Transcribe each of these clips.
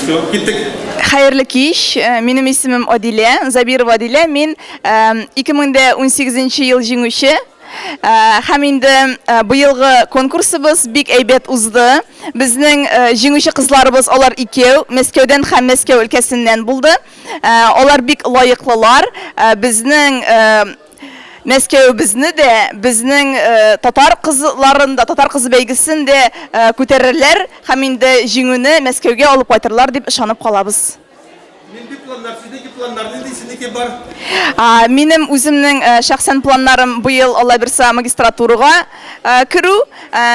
Все, киттек. Хәерле кич. Минем исемем Адилә, Забирова Адилә. Мин 2018 ел җиңүче. Һәм инде быелгы конкурсыбыз бик әйбәт узды. Безнең җиңүче кызларыбыз алар икәү, Мәскәүдән һәм Мәскәү өлкәсеннән булды. Алар бик лаеклылар. Безнең Мәскәвебезне дә, безнең татар кызларын да, татар кызы бәйгесен дә күтәрерләр һәм инде җиңүне Мәскәүгә алып кайтырлар дип ышанып калабыз. Нинди планнар, сезнеке планнар нинди, синеке бар? Минем үземнең шәхсән планнарым быел, Алла бирса, магистратурага керү,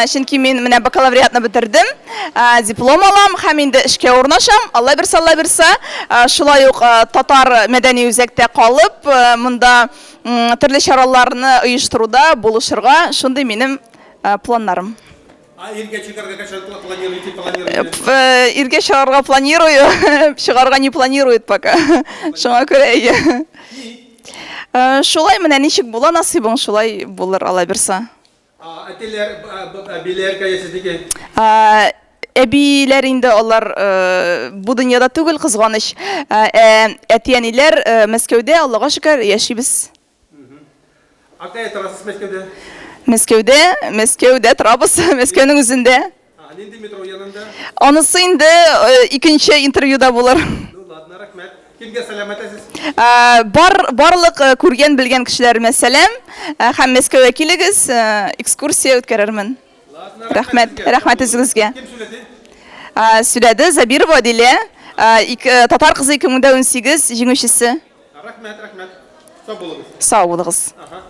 чөнки мин менә бакалавриатны бетердем, диплом алам һәм инде эшкә урнашам, Алла бирса, Алла бирса, шулай ук татар мәдәни үзәктә калып, монда төрле чараларны оештыруда булышырга, шундый минем планнарым. А иргә чыгарга кайчан планируете, планируете? Иргә чыгарга планирую, чыгарга не планирует пока. Шуңа күрә әйе. Шулай менә ничек була насыйбың, шулай булыр, Алла бирса. Әтиләр, әбиләр кая сезнеке? Әбиләр инде алар бу дөньяда түгел, кызганыч. Ә әти-әниләр Мәскәүдә, Аллага шөкер, яшибез. А кая торасыз Мәскәүдә? Мәскәүдә, Мәскәүдә торабыз, Мәскәүнең үзендә. А, нинди метро янында? Анысы инде икенче интервьюда булыр. Ну ладно, рәхмәт. Кемгә сәлам әйтәсез? Бар, барлык күргән, белгән кешеләремә сәлам. Һәм Мәскәүгә килегез, экскурсия үткәрермен. Ладно, Рәхмәт, сезгә. рәхмәт үзегезгә. Кем сөйләде? Сөйләде Забирова Адилә, Татар кызы 2018 җиңүчесе. Рәхмәт, рәхмәт. Сау булыгыз. Сау булыгыз. Ага.